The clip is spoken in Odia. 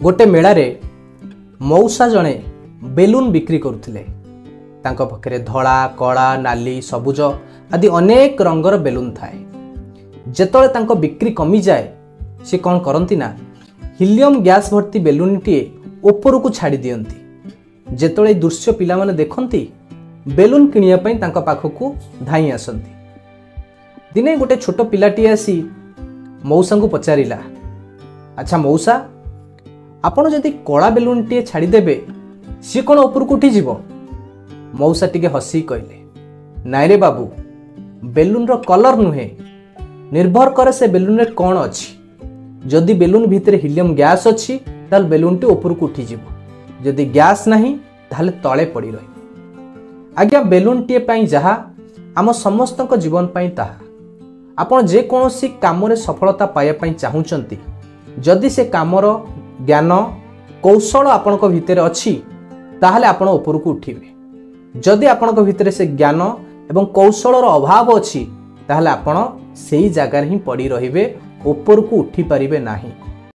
ଗୋଟେ ମେଳାରେ ମଉସା ଜଣେ ବେଲୁନ୍ ବିକ୍ରି କରୁଥିଲେ। ତାଙ୍କ ପାଖରେ ଧଳା, କଳା, ନାଲି, ସବୁଜ ଆଦି ଅନେକ ରଙ୍ଗର ବେଲୁନ୍ ଥାଏ। ଯେତେବେଳେ ତାଙ୍କ ବିକ୍ରି କମିଯାଏ, ସେ କ'ଣ କରନ୍ତି ନା ହିଲିୟମ୍ ଗ୍ୟାସ୍ ଭର୍ତ୍ତି ବେଲୁନ୍ଟିଏ ଉପରକୁ ଛାଡ଼ି ଦିଅନ୍ତି। ଯେତେବେଳେ ଏହି ଦୃଶ୍ୟ ପିଲାମାନେ ଦେଖନ୍ତି, ବେଲୁନ୍ କିଣିବା ପାଇଁ ତାଙ୍କ ପାଖକୁ ଧାଇଁ ଆସନ୍ତି। ଦିନେ ଗୋଟେ ଛୋଟ ପିଲାଟିଏ ଆସି ମଉସାଙ୍କୁ ପଚାରିଲା, ଆଚ୍ଛା ମଉସା, ଆପଣ ଯଦି କଳା ବେଲୁନ୍ଟିଏ ଛାଡ଼ିଦେବେ, ସିଏ କ'ଣ ଉପରକୁ ଉଠିଯିବ? ମଉସା ଟିକେ ହସିକି କହିଲେ, ନାଇଁରେ ବାବୁ, ବେଲୁନ୍ର କଲର୍ ନୁହେଁ, ନିର୍ଭର କରେ ସେ ବେଲୁନ୍ରେ କ'ଣ ଅଛି। ଯଦି ବେଲୁନ୍ ଭିତରେ ହିଲିୟମ୍ ଗ୍ୟାସ୍ ଅଛି, ତାହେଲେ ବେଲୁନ୍ଟି ଉପରକୁ ଉଠିଯିବ। ଯଦି ଗ୍ୟାସ୍ ନାହିଁ, ତାହେଲେ ତଳେ ପଡ଼ି ରହିବ। ଆଜ୍ଞା, ବେଲୁନ୍ଟିଏ ପାଇଁ ଯାହା, ଆମ ସମସ୍ତଙ୍କ ଜୀବନ ପାଇଁ ତାହା। ଆପଣ ଯେକୌଣସି କାମରେ ସଫଳତା ପାଇବା ପାଇଁ ଚାହୁଁଛନ୍ତି, ଯଦି ସେ କାମର ଜ୍ଞାନ କୌଶଳ ଆପଣଙ୍କ ଭିତରେ ଅଛି, ତାହେଲେ ଆପଣ ଉପରକୁ ଉଠିବେ। ଯଦି ଆପଣଙ୍କ ଭିତରେ ସେ ଜ୍ଞାନ ଏବଂ କୌଶଳର ଅଭାବ ଅଛି, ତାହେଲେ ଆପଣ ସେଇ ଜାଗାରେ ହିଁ ପଡ଼ି ରହିବେ, ଉପରକୁ ଉଠିପାରିବେ ନାହିଁ।